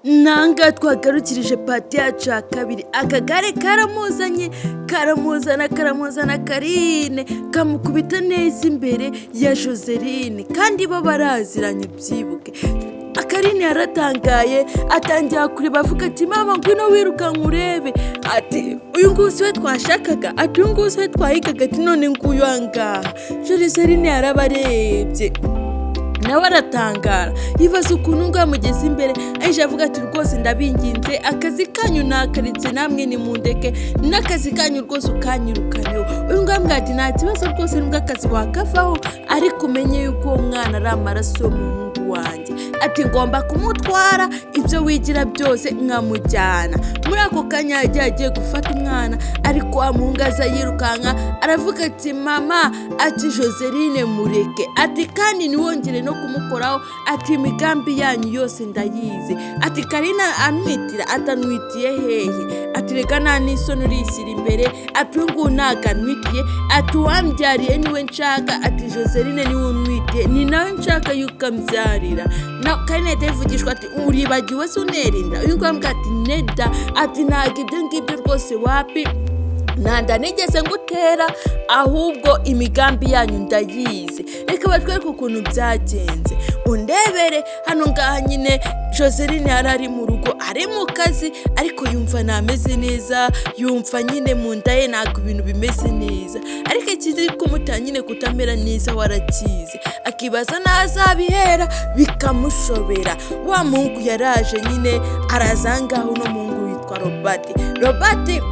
Nanga twagarukirije part yacu ya kabiri. Akagare karamuzanye, karamuzana, karamuzana. Karine kamukubita neza imbere ya Joseline, kandi bo baraziranye, ubyibuke. Akarine yaratangaye, atangira kureba, avuga ati: "Mama, ngwino wirukanka urebe." Ati: "Uyu nguyu si we twashakaga?" Ati: "Uyu nguyu si we twahigaga?" Ati: "None nguyu aha ngaha." Joseline yarabarebye, nawe aratangara, yibaza ukuntu ngo yamugeze imbere. Aje avuga ati: "Rwose ndabinginze, akazi kanyu nakaritse, namwe nimundeke n'akazi kanyu rwose, ukanyirukaneho." Uyu nguyu amubwira ati: "Nta kibazo rwose, nubwo akazi wakavaho, ariko umenye yuko uwo mwana ari amaraso y'umuhungu wanjye." Ati: "Ngomba kumutwara, ibyo wigira byose nkamujyana." Muri ako kanya yagiye agiye gufata umwana, ariko wa muhungu aza yirukanka, aravuga ati: "Mama," ati, "Joseline mureke," ati, "kandi ntiwongere no kumukoraho." Ati: "Imigambi yanyu yose ndayizi." Ati: "Karina anwitira?" "Atanwitiye hehe?" Ati: "Reka, nta n'isoni, urishyira imbere." Ati: "Uyu nguyu ntabwo anwitiye." Ati: "Uwambyariye niwe nshaka." Ati: "Joseline niwe unwitiye, ni nawe nshaka yuko ambyarira." Na Karina ahita yivugishwa ati: "Uribagiwe se untera inda?" Uyu nguyu amubwira ati: "Neda," ati, "ntabwo ibyo ngibyo rwose, wapi, nta nigeze ngutera, ahubwo imigambi yanyu ndayizi." Reka batwereke ukuntu byagenze, undebere hano ngaha nyine. Joseline yari ari mu rugo, ari mu kazi, ariko yumva ntameze neza, yumva nyine mu nda ye ntabwo ibintu bimeze neza. Ariko ikiri kumutera nyine kutamera neza warakizi, akibaza n'aho azabihera, bikamushobera. Wa muhungu yaraje nyine, araza aha ngaha. Uno muhungu witwa Robert. Robert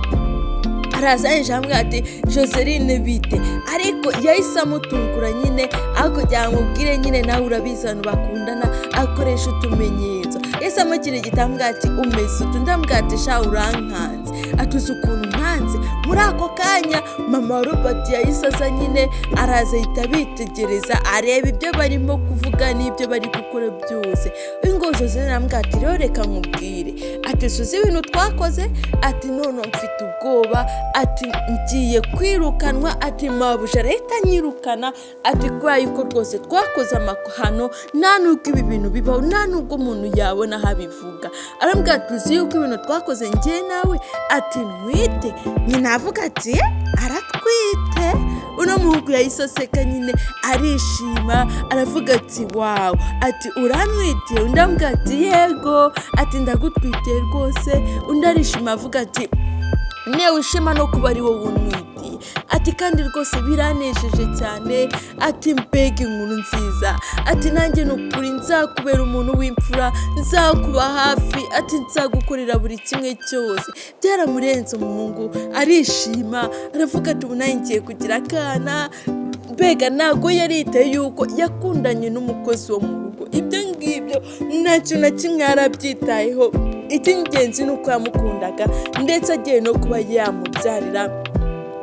araza yinjira, amubwira ati: "Joseline, bite?" Ariko yahise amutungura nyine, aho kugira ngo amubwire nyine, nawe urabizi abantu bakundana akoresha utumenyetso. Yahise amugira igitambwa, ati: "Umeze utu?" Ndamubwira ati: "Sha, urankanze." Atuzi ukuntu nkanze. Muri ako kanya mama wa Robert yahise aza nyine, araza ahita abitegereza, areba ibyo barimo kuvuga n'ibyo bari gukora byose. Uyu nguyu Joseline aramubwira ati: "Rero reka nkubwire," ati, "suzi ibintu twakoze?" Ati: "None mfite ubwoba," ati, "ngiye kwirukanwa," ati, "mabuja arahita anyirukana," ati, "kubera yuko rwose twakoze amahano, nta nubwo ibi bintu bibaho, nta nubwo umuntu yabona aho abivuga." Arambwira ati: "Uzi yuko ibintu twakoze njye nawe?" Ati: "Ntwite." Nyina avuga ati: "Aratwite?" Uno muhungu yahise aseka nyine, arishima, aravuga ati: "Wow!" Ati: "Urantwitiye?" Undi amubwira ati: "Yego," ati, "ndagutwitiye rwose." Undi arishima, avuga ati: "Newe ishema no kuba ari wowe untwitiye," ati, "kandi rwose biranejeje cyane," ati, "mbega inkuru nziza," ati, "nanjye ni ukuri nzakubera umuntu w'imfura, nzakuba hafi," ati, "nzagukorera buri kimwe cyose." Byaramurenze, umuhungu arishima, aravuga ati: "Ubu nanjye ngiye kugira akana." Mbega ntabwo yaritaye yuko yakundanye n'umukozi wo mu rugo, ibyo ngibyo nta kintu na kimwe yarabyitayeho. Icy'ingenzi ni uko yamukundaga, ndetse agiye no kuba yamubyarira,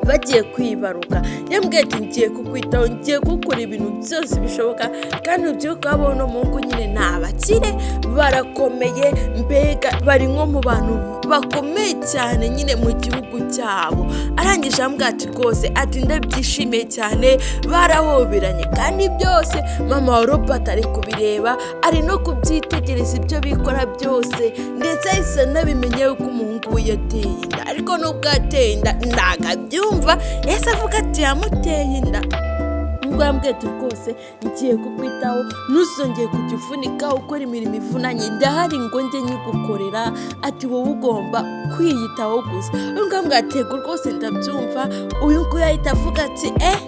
bagiye kwibaruka. Yambwiye ati: "Ngiye kukwitaho, ngiye gukora ibintu byose bishoboka." Kandi urubyiruko rwabo, uno muhungu nyine ni abakire, barakomeye, mbega bari nko mu bantu bakomeye cyane nyine mu gihugu cyabo. Arangije arambwira ati: "Rwose," ati, "ndabyishimiye cyane." Barahoberanye, kandi byose mama wa Robert ari kubireba, ari no kubyitegereza ibyo bikora byose, ndetse ahise anabimenya yuko umuhungu we yateye inda. Ariko nubwo yateye inda ntabwo abyumva, yahise avuga ati yamuteye inda. Ubwo yambwiye ati: "Rwose ngiye kukwitaho, ntuzongeye kujya uvunika ukora imirimo ivunanye, ndahari ngo njye nyigukorera," ati, "wowe ugomba kwiyitaho gusa." Uyu nguyu ambwira ati: "Yego rwose, ndabyumva." Uyu nguyu ahita avuga ati: "Eh,"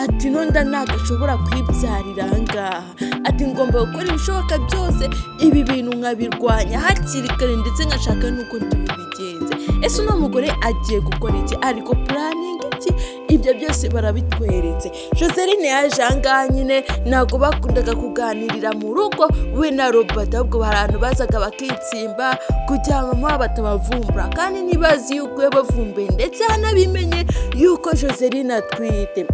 ati, "nonda ntabwo ashobora kwibyarira aha ngaha," ati, "ngomba gukora ibishoboka byose ibi bintu nkabirwanya hakiri kare, ndetse nkashaka n'uko ndibubigenze." Ese uno mugore agiye gukora iki? Ariko planning iki? Ibyo byose barabitweretse. Joseline yaje aha ngaha nyine, ntabwo bakundaga kuganirira mu rugo we na Robert, ahubwo hari ahantu bazaga bakitsimba kugira ngo mama batabavumbura, kandi ntibazi yuko yabavumbuye, ndetse hanabimenye yuko Joseline atwite.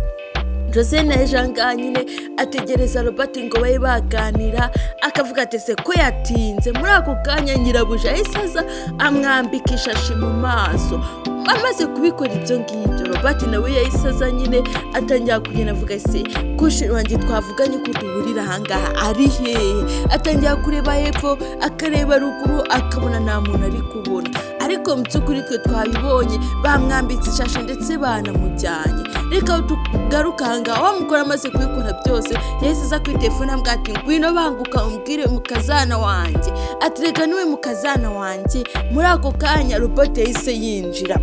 Joseline yaje ahangaha nyine ategereza Robert ngo babe baganira, akavuga ati se ko yatinze. Muri ako kanya nyirabuja yahise aza amwambika ishashi mu maso. Amaze kubikora ibyo ngibyo, Robert nawe yahise aza nyine atangira kugenda avuga: "Se ko chéri wanjye twavuganye ko duhurira ahangaha ari hehe?" Atangira kureba hepfo, akareba ruguru, akabona nta muntu ari kubona, ariko mu by'ukuri twe twabibonye bamwambitse ishashi ndetse banamujyanye. Reka tugaruke ahangaha, wa mugore amaze kubikora byose yahise aza kuri telefone ambwira ati: "Ngwino banguka umbwire mukazana wanjye." Ati: "Reka niwe mukazana wanjye." Muri ako kanya Robert yahise yinjira,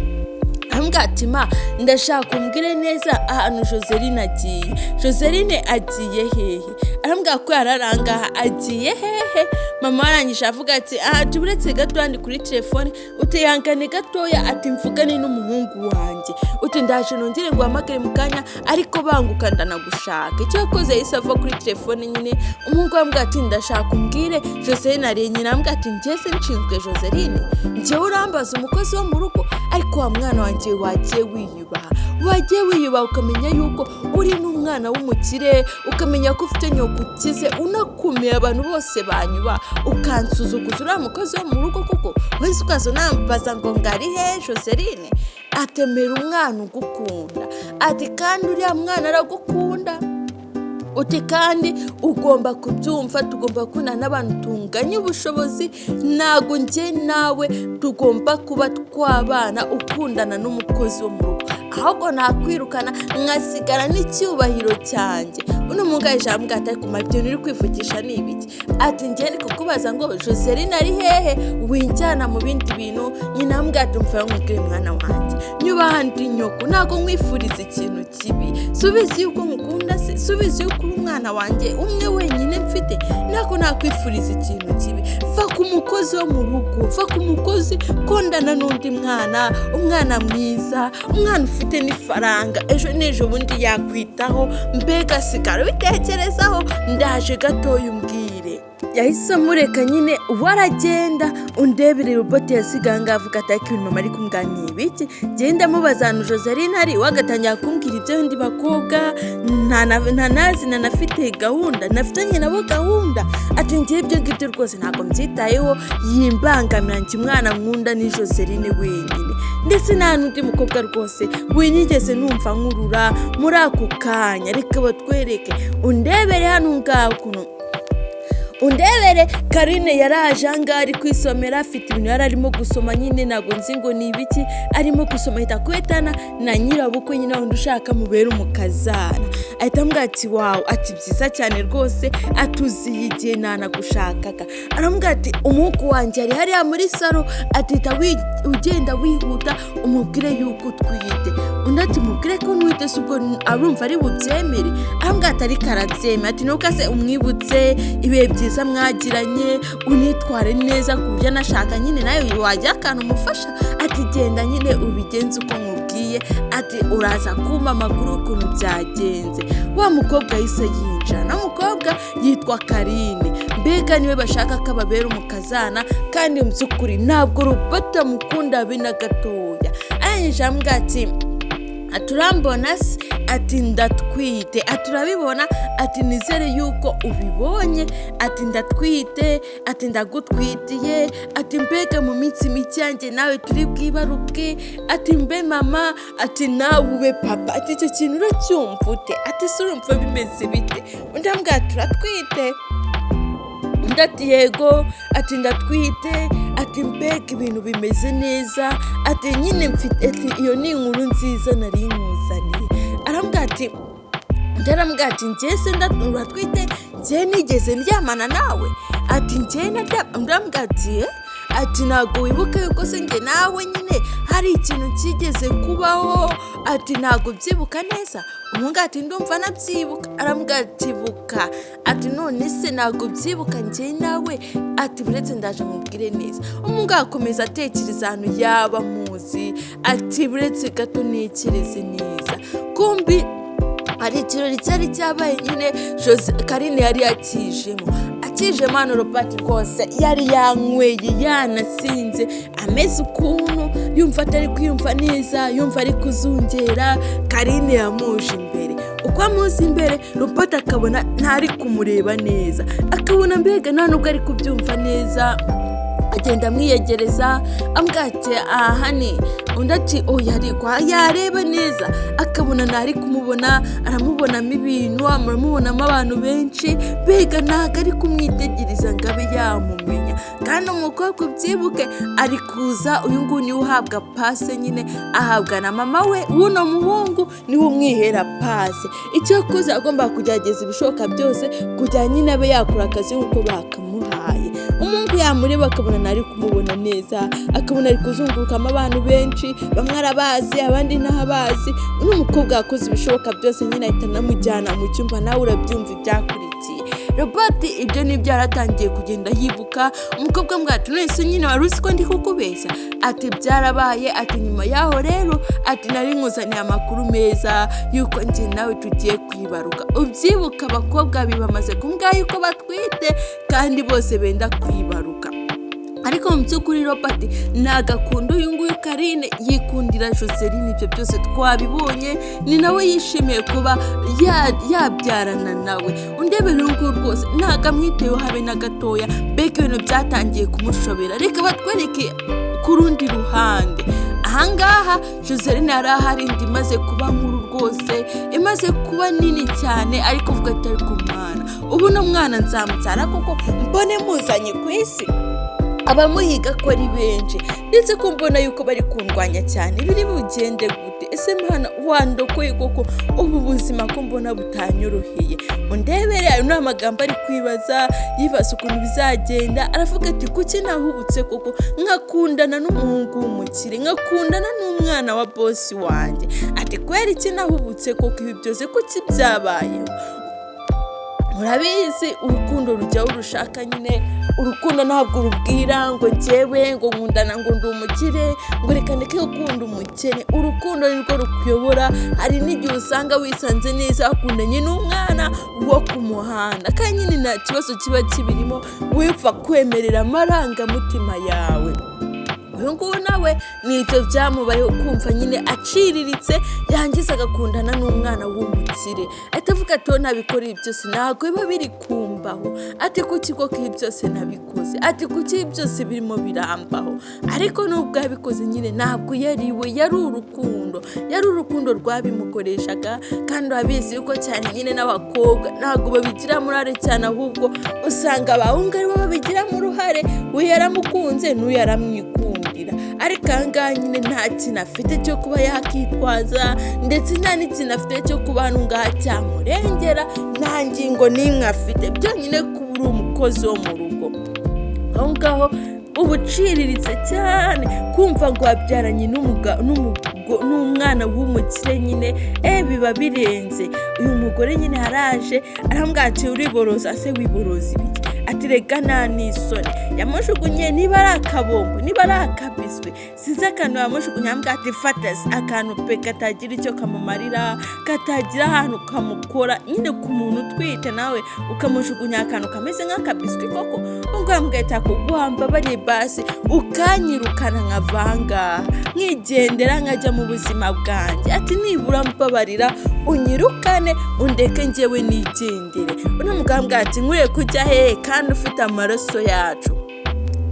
arambwira ati: "Ma, ndashaka umbwire neza ahantu Joseline agiye. Joseline agiye hehe?" Arambwira ko yararangaha, agiye hehe? Mama arangije avuga ati: "Aha uretse gatoya, ndi kuri telefone, utihangane gatoya," ati, "mvugane n'umuhungu wanjye," uti, "ndaje nongere ngo uhamagare mu kanya, ariko banguka ndanagushaka." Icyo yakoze yahise ava kuri telefone nyine. Umuhungu arambwira ati: "Ndashaka umbwire Joseline ari." Nyina arambwira ati: "Njye se nshinzwe Joseline? Njyewe urambaza umukozi wo mu rugo? Ariko wa mwana wanjye, wagiye wiyubaha, wagiye wiyubaha, ukamenya yuko uri n'umwana w'umukire, ukamenya ko ufite nyoko ukize unakumiye, abantu bose banyuba, ukansuzuguza uriya mukozi wo mu rugo kuko wese ukaza unambaza ngo ngari he Joseline?" Atemera umwana ugukunda, ati kandi uriya mwana aragukunda, uti kandi ugomba kubyumva, tugomba gukundana n'abantu tunganya ubushobozi. Ntabwo njye nawe tugomba kuba twabana ukundana n'umukozi wo mu rugo, ahubwo nakwirukana nkasigara n'icyubahiro cyanjye. Uno mugabo ijambo ati: "Ariko ibyo uri kwivugisha ni ibiki?" Ati: "Njye ndi kukubaza ngo Joseline ari hehe, winjyana mu bindi bintu." Nyina ambwira ati: "Mva nkubwire mwana wanjye, nyubaha, ndi nyoko, ntabwo nkwifuriza ikintu kibi. Subizi yuko nkukunda se? Subizi yuko uri umwana wanjye umwe wenyine mfite? Ntabwo nakwifuriza ikintu kibi. Va ku mukozi wo mu rugo, va ku mukozi, kundana n'undi mwana, umwana mwiza, umwana ufite n'ifaranga, ejo n'ejo bundi yakwitaho. Mbega sigara ubitekerezaho, ndaje gatoya umbwire." Yahise amureka nyine waragenda. Undebere Robert yasigaye ngaho avuga ati: "Ariko ibintu mama ari kumbwira ni ibiki? Genda mubaza ahantu Joseline ari, we agatangira kumbwira iby'abandi bakobwa ntanazi, nanafite gahunda, nafitanye nabo gahunda." Ati: "Ngewe ibyo ngibyo rwose ntabwo mbyitayeho, yimbangamira. Njye umwana nkunda ni Joseline wenyine, ndetse nta n'undi mukobwa rwose winigeze numva nkurura." Muri ako kanya reka batwereke, undebere hano ngaho ukuntu, undebere Karine yaraje ahangaha ari kwisomera, afite ibintu yari arimo gusoma nyine, ntabwo nzi ngo ni ibiki arimo gusoma. Ahita kwetana na nyirabukwe nyine, wundi ushaka mubere umukazana. Ahita amubwira ati: "Wow," ati, "byiza cyane rwose," atuziye igihe nanagushakaga. Aramubwira ati: "Umuhungu wanjye ari hariya muri salo," atita "ugenda wihuta umubwire yuko utwite." Undi ati: "Mubwire ko ntwite se ubwo arumva ari bubyemere?" Aramubwira ati: "Ariko arabyemera," ati, "nuko se umwibutse ibihe byiza mwagiranye, unitware neza ku buryo anashaka nyine nawe wajya akantu umufasha." Ati: "Genda nyine ubigenze uko nkubwiye," ati, "uraza kumpa amakuru y'ukuntu byagenze." Wa mukobwa yahise yinjira. Na mukobwa yitwa Karine, mbega niwe bashaka ko ababera umukazana, kandi mu by'ukuri ntabwo Robert amukunda habe na gatoya. Arangije aramubwira ati: "Turambona se?" Ati: "Ndatwite." Ati: "Urabibona?" Ati: "Nizere yuko ubibonye." Ati: "Ndatwite." Ati: "Ndagutwitiye." Ati: "Mbega mu minsi mike yanjye nawe turi bwibaruke." Ati: "Mbe mama," ati, "nawe ube papa." Ati: "Icyo kintu uracyumva ute?" Ati: "Se urumva bimeze bite?" Undi ambwira ati: "Uratwite?" Undi ati: "Yego." Ati: "Ndatwite." Ati: "Mbega ibintu bimeze neza." Ati: "Nyine mfite," ati, "iyo ni inkuru nziza nari nkuzaniye." Arambwira ati, undi aramubwira ati: "Njye se uratwite? Njye nigeze ndyamana nawe?" Ati: "Njye naryama." Undi aramubwira ati: "Eh?" Ati: "Ntabwo wibuka yuko se njye nawe nyine hari ikintu kigeze kubaho?" Ati: "Ntabwo ubyibuka neza?" Umuhungu ati: "Ndumva nabyibuka." Aramubwira ati: "Buka." Ati: "None se ntabwo ubyibuka njye nawe?" Ati: "Buretse ndaje mubwire neza." Umuhungu akomeza atekereza ahantu yaba amuzi, ati: "Buretse gato ntekereze neza." Kumbi hari ikirori cyari cyabaye nyine, Jose Karine yari yakijemo, akijemo hano. Robert rwose yari yanyweye, yanasinze, ameze ukuntu yumva atari kwiyumva neza, yumva ari kuzungera. Karine yamuje imbere. Uko amuzi imbere, Robert akabona ntari kumureba neza, akabona mbega nta nubwo ari kubyumva neza. Agenda amwiyegereza, amubwira ati: "Aha ni." Undi ati: "Oya." Ariko yareba neza akabona ntari kumubona, aramubonamo ibintu, aramubonamo abantu benshi, mbega ntabwo ari kumwitegereza ngo abe yamumenya. Kandi umukobwa, ubyibuke, ari kuza. Uyu nguyu niwe uhabwa passe nyine, ahabwa na mama we w'uno muhungu, niwe umwihera passe. Icyo yakoze, agomba kugerageza ibishoboka byose kugira nyine abe yakora akazi nk'uko bakamuhaye. Umuhungu yamureba akabona ntari kumubona neza, akabona ari kuzungurukamo abantu benshi, bamwe arabazi, abandi ntabazi. Uno mukobwa yakoze ibishoboka byose nyine, ahita anamujyana mu cyumba. Nawe urabyumva ibyakurikiye. Robert ibyo nibyo yaratangiye kugenda yibuka. Umukobwa amubwira ati: "None nyine wari uzi ko ndi kukubeshya?" Ati: "Byarabaye." Ati: "Nyuma yaho rero," ati, "nari nkuzaniye amakuru meza yuko njye nawe tugiye kwibaruka." Ubyibuka, abakobwa babiri bamaze kumbwira yuko batwite kandi bose benda kwibaruka. Ariko mu by'ukuri Robert ntabwo akunda uyu nguyu Karine, yikundira Joseline. Ibyo byose twabibonye, ni nawe yishimiye kuba yabyarana nawe. Undebera uyu nguyu rwose ntabwo amwiteyeho habe na gatoya. Mbega ibintu byatangiye kumushobera. Reka batwereke ku rundi ruhande. Ahangaha Joseline yari ahari, inda imaze kuba nkuru rwose, imaze kuba nini cyane, ariko uvuga ati: "Ariko mwana, ubu no mwana nzamubyara koko, mbone muzanye ku isi, abamuhiga ko ari benshi, ndetse ko mbona yuko bari kundwanya cyane, biri bugende gute? Ese mwana wandokoye koko, ubu buzima ko mbona butanyoroheye?" Undebere, ayo ni amagambo ari kwibaza, yibaza ukuntu bizagenda. Aravuga ati: "Kuki nahubutse koko nkakundana n'umuhungu w'umukire, nkakundana n'umwana wa boss wanjye?" Ati: "Kubera iki nahubutse koko? Ibi byose kuki byabayeho?" Murabizi, urukundo rujya aho rushaka nyine. Urukundo ntabwo rubwira ngo njyewe ngo nkundana, ngo ndi umukire, ngo reka ndeke gukunda umukene. Urukundo nirwo rukuyobora. Hari n'igihe usanga wisanze neza wakundanye n'umwana wo ku muhanda, kandi nyine nta kibazo kiba kibirimo, wipfa kwemerera amarangamutima yawe. Uyu nguyu nawe ni ibyo byamubayeho, kumva nyine aciriritse, yangiza agakundana n'umwana w'umukire. Ahita avuga ati: "Wowe nabikora ibi byose, ntabwo biba biri kumbaho." Ati: "Kuki koko ibi byose nabikoze?" Ati: "Kuki ibi byose birimo birambaho?" Ariko nubwo yabikoze nyine, ntabwo yari we, yari urukundo, yari urukundo rwabimukoreshaga. Kandi urabizi yuko cyane nyine n'abakobwa ntabwo babigiramo uruhare cyane, ahubwo usanga abahungu aribo babigiramo uruhare. We yaramukunze, n'uyu yaramwikundira, ariko aha ngaha nyine nta kintu afite cyo kuba yakitwaza, ndetse nta n'ikintu afite cyo kuba hano ngaha cyamurengera. Nta ngingo n'imwe afite, byonyine kuba uri umukozi wo mu rugo aho ngaho uba uciriritse cyane. Kumva ngo wabyaranye n'umwana w'umukire nyine, biba birenze. Uyu mugore nyine yaraje arambwira ati: "Uriboroza se, wiboroza ibiki?" Ati: "Rega nta n'isoni." Yamujugunye niba ari akabombo, niba ari akabiswi, sinzi akantu yamujugunye. Arambwira ati: "Fata se." Akantu pe katagira icyo kamumarira, katagira ahantu kamukora nyine. Ku muntu utwite nawe ukamujugunya akantu kameze nk'akabiswi koko? Ubwo yambwiye ati: "Wambabariye basi ukanyirukana, nkava aha ngaha, nkigendera, nkajya mu buzima bwanjye." Ati: "Nibura mbabarira unyirukane, undeke njyewe nigendere." Uno mugabo ati: "Nkwiye kujya hehe kandi ufite amaraso yacu?"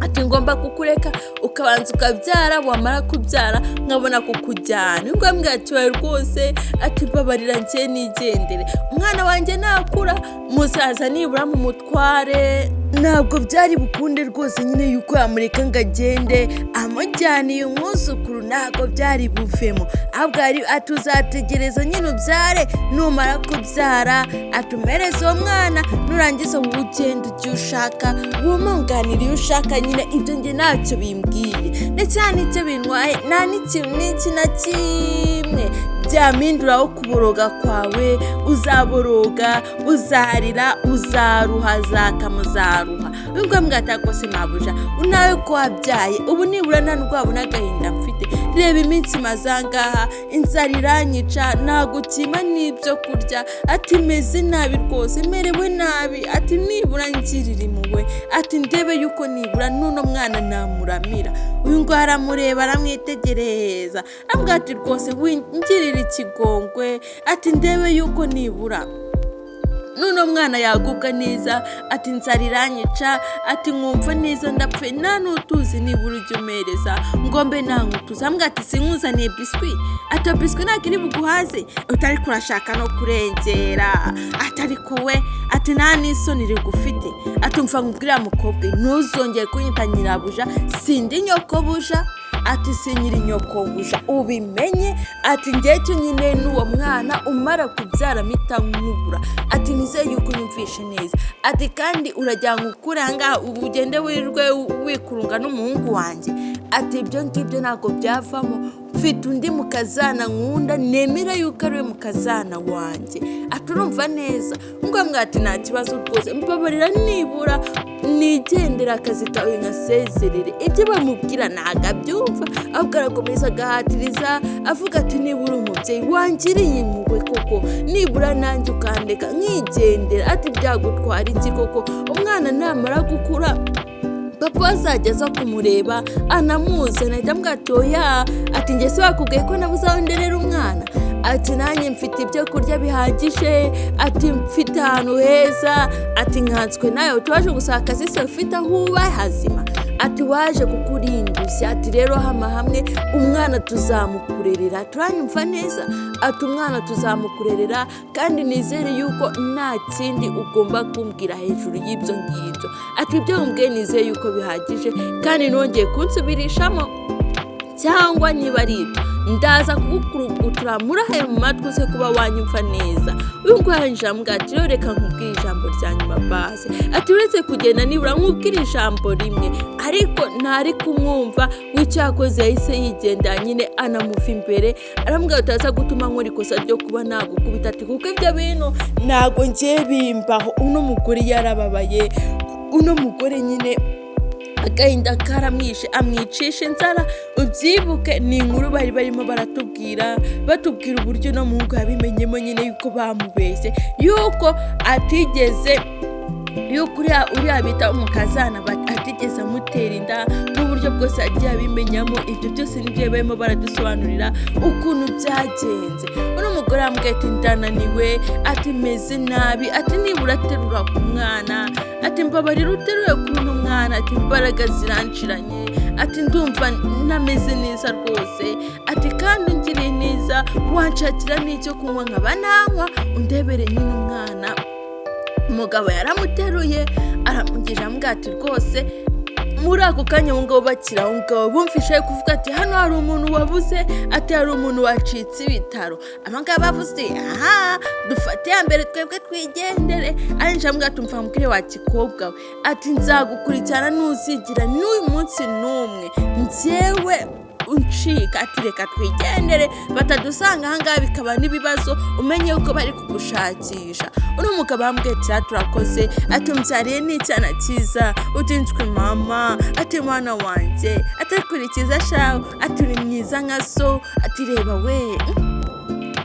Ati: "Ngomba kukureka ukabanza ukabyara, wamara kubyara nkabona kukujyana." Ubwo yambwiye ati: "Wowe rwose," ati, "mbabarira njye nigendere, umwana wanjye nakura muzaza nibura mu mutware." Ntabwo byari bukunde rwose nyine yuko yamureka ngo agende amujyaniye umwuzukuru, ntabwo byari buvemo. Ahubwo yari ati: "Uzategereza nyine ubyare, numara kubyara atumereze uwo mwana, nurangiza wowe ugenda ujye ushaka wumunganira iyo ushaka nyine. Ibyo njye ntacyo bimbwiye, ndetse nta n'icyo bintwaye, nta n'ikintu n'iki na kimwe byampinduraho kuboroga kwawe. Uzaboroga, uzarira, uzaruha, zakamuzaruha." Ubwo mbwa atakose mabuja, nawe ko wabyaye ubu nibura nta nubwo wabona agahinda mfite. Reba iminsi maze ahangaha, inzara iranyica, ntabwo ukima n'ibyo kurya. Ati meze nabi rwose, merewe nabi. Ati nibura ngirira impuhwe, ati ndebe yuko nibura n'uno mwana namuramira. Uyu nguyu aramureba, aramwitegereza, aramubwira ati rwose wingirira ikigongwe, ati ndebe yuko nibura n'uno mwana yagubwa neza. Ati inzara iranyica, ati nkumva neza ndapfuye, nta n'utuzi nibura ujya umereza ngo mbe ntankutuzi. Aramubwira ati sinkuzaniye biswi? Ati iyo biswi ntabwo iri buguhaze? Utari kurashaka no kurengera. Ati ariko we, ati nta n'isoni rigufite. Ati umva nkubwire mukobwa, ntuzongere kunyita nyirabuja, sindi nyokobuja. Ati si nyiri nyokobuja, ubimenye. Ati njye cyo nyine n'uwo mwana umara kubyara mpita nkubura. Ati nizeye yuko unyumvishe neza. Ati kandi urajya ukure ahangaha ugende wirirwe wikurunga n'umuhungu wanjye. Ati ibyo ngibyo ntabwo byavamo, mfite undi mukazana nkunda, nemera yuko ari we mukazana wanjye. Ati urumva neza? Ngo ati nta kibazo rwose, mbabarira nibura nigendera, akazi kawe nkasezerere. Ibyo bamubwira ntabwo abyumva, ahubwo arakomeza agahatiriza, avuga ati nibura umubyeyi wangiriye impuhwe koko, nibura nanjye ukandeka nkigendera. Ati byagutwara iki koko? Umwana namara gukura papa azajya aza kumureba anamuzana. Ahita amubwira ati oya. Ati njye se bakubwiye ko nabuze aho nderera umwana? Ati nanjye mfite ibyo kurya bihagije, ati mfite ahantu heza, ati nkanswe nawe tuwaje gusaka akazi se ufite aho uba hazima? Ati waje kukurindushya. Ati rero hama hamwe, umwana tuzamukurerera. Turanyumva neza? Ati umwana tuzamukurerera, kandi nizere yuko nta kindi ugomba kumbwira hejuru y'ibyo ngibyo. Ati ibyo wumbwiye nizeye yuko bihagije, kandi nongeye kunsubirishamo cyangwa niba ari ibyo ndaza kugukurugutura muri ayo matwi uze kuba wanyumva neza. Uyu nguyu arangije aramubwira ati rero reka nkubwire ijambo rya nyuma base. Ati uretse kugenda nibura nkubwire ijambo rimwe. Ariko ntari kumwumva, w'icyo yakoze yahise yigendera nyine, anamuva imbere, aramubwira utaza gutuma nkora ikosa ryo kuba nagukubita. Ati kuko ibyo bintu ntabwo ngiye bimbaho. Uno mugore yarababaye, uno mugore nyine agahinda karamwishe, amwicisha inzara. Ubyibuke ni inkuru bari barimo baratubwira, batubwira uburyo uno muhungu yabimenyemo nyine yuko bamubeshye, yuko atigeze, yuko uriya bita umukazana atigeze amutera inda, n'uburyo bwose yagiye abimenyamo. Ibyo byose nibyo barimo baradusobanurira ukuntu byagenze. Uno mugore yambwiye ati ndananiwe, ati meze nabi, ati nibura aterura ku mwana, ati mbabarira uteruye kuri uno mwana, ati imbaraga ziranshiranye, ati ndumva ntameze neza rwose. Ati kandi ungiriye neza wanshakira n'icyo kunywa nkaba nanywa, undebere nyine umwana. Umugabo yaramuteruye, aramugira, aramubwira ati rwose. Muri ako kanya abo ngabo bakiri aho ngaho bumvishe ari kuvuga ati hano hari umuntu wabuze, ati hari umuntu wacitse ibitaro. Aba ngaba bavuze aha dufate iya mbere twebwe twigendere. Arangije aramubwira ati umva mbwire wa gikobwa we, ati nzagukurikirana, ntuzigira n'uyu munsi n'umwe njyewe uncika. Ati reka twigendere batadusanga ahangaha bikaba n'ibibazo, umenye yuko bari kugushakisha. Uno mugabo yambwiye ati turakoze, ati umbyariye n'icyana cyiza, utinzwe mama. Ati mwana wanjye, ati kurikiza shawe, ati uri mwiza nka so. Ati reba we,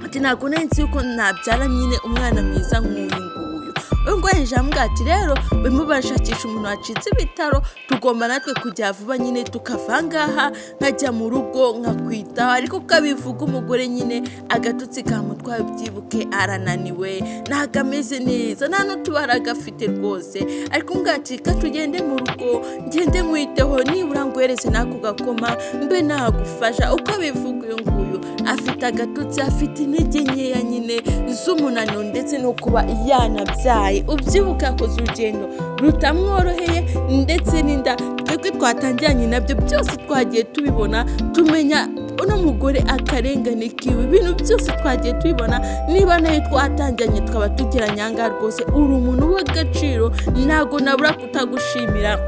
ati ntabwo nari nzi yuko nabyara nyine umwana mwiza nk'uyu nguyu. Uyu nguyu yaje aramubwira ati rero barimo barashakisha umuntu wacitse ibitaro, tugomba natwe kujya vuba nyine tukava aha ngaha, nkajya mu rugo nkakwitaho. Ariko uko abivuga umugore nyine agatotsi kamutwaye, byibuke arananiwe, ntabwo ameze neza, nta n'utubaraga afite rwose. Ariko umubwira ati reka tugende mu rugo, ngende nkwiteho, nibura nguhereze n'ako gakoma mbe nagufasha. Uko abivuga uyu nguyu afite agatotsi, afite intege nkeya nyine z'umunaniro ndetse no kuba yanabyaye. Ubyibuka yakoze urugendo rutamworoheye, ndetse n'inda twebwe twatangiranye nabyo byose twagiye tubibona, tumenya uno mugore akarengane kiwe, ibintu byose twagiye tubibona. Niba nayo twatangiranye tukaba tugeranye aha ngaha, rwose uri umuntu w'agaciro, ntabwo nabura kutagushimira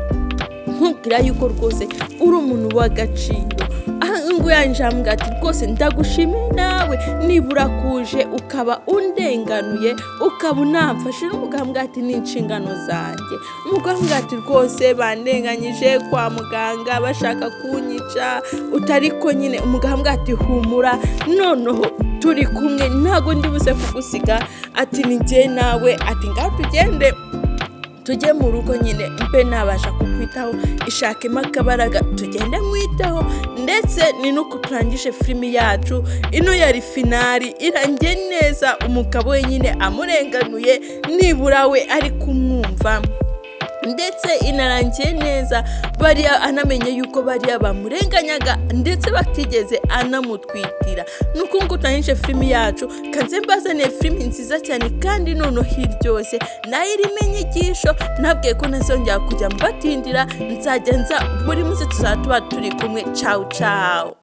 nkubwira yuko rwose uri umuntu w'agaciro. Aha Nguyanjambwa ati: "Rwose ndagushimiye nawe, nibura kuje ukaba undenganuye, ukaba unamfashe." N'umugambwe ati: "Ni inshingano zanjye." Umugambwe ati: "Rwose bandenganyije kwa muganga, bashaka kunyica utariko nyine." Umugambwe ati: "Humura, noneho turi kumwe, ntabwo ndi buze kugusiga." Ati: "Ni njye nawe." Ati: "Ngaho tugende tujye mu rugo nyine, mbe nabasha kukwitaho, ishakemo akabaraga tugende nkwitaho." Ndetse ni nuko turangije filimi yacu. Ino yari finale irangiye neza, umugabo we nyine amurenganuye, nibura we ari kumwumva, ndetse inarangiye neza bariya anamenye yuko bariya bamurenganyaga, ndetse batigeze anamutwitira. Nuko ngo utangije filimi yacu, kanze mbazaniye filimi nziza cyane kandi noneho iryoshye, nayo irimo inyigisho. Nabwiye ko ntazongera kujya mbatindira, nzajya nza buri munsi, tuzaba tuba turi kumwe. Cawu cawu.